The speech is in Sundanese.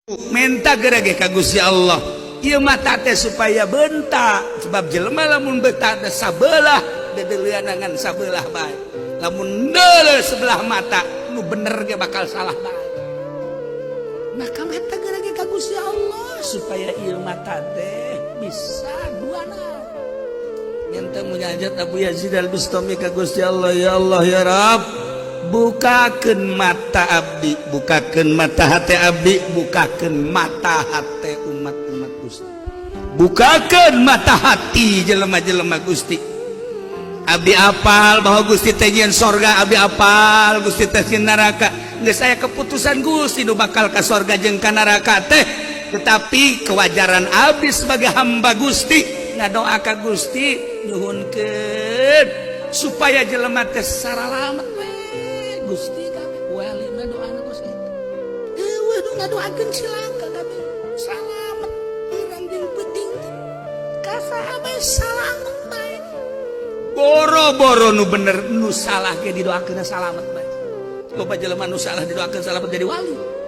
Menta gerage ka Gusti Allah ieu mata teh supaya bentak, sebab jelema lamun bentak teh sabelah dedeuleunangan sabelah bae. Lamun deuleu sebelah mata, nu bener ge bakal salah bae. Maka menta gerage ka Gusti Allah supaya ieu mata teh bisa duana. Minta munajat Abu Yazid Al-Bustami ka Gusti Allah, "Ya Allah, ya Rabb, bukakeun mata abdi, bukakeun mata hati abdi, bukakeun mata hati umat-umat Gusti, bukakeun mata hati jelema-jelema Gusti. Abdi apal bahwa Gusti teh nyieun sorga, abdi apal Gusti teh nyieun neraka. Geus aya keputusan Gusti nu bakal ka sorga jeung ka neraka teh, tetapi kewajaran abdi sebagai hamba Gusti ngadoa ka Gusti, nyuhunkeun supaya jelema teh saralamet we Gusti kabeh." Wali mah doana Gusti eueuh nu ngadoakeun cilaka kabeh, salamet urang jeung penting teh ka saha bae salamet bae. Boro-boro nu bener, nu salah ge didoakeun salamet bae. Loba jelema nu salah didoakeun salamet jadi wali.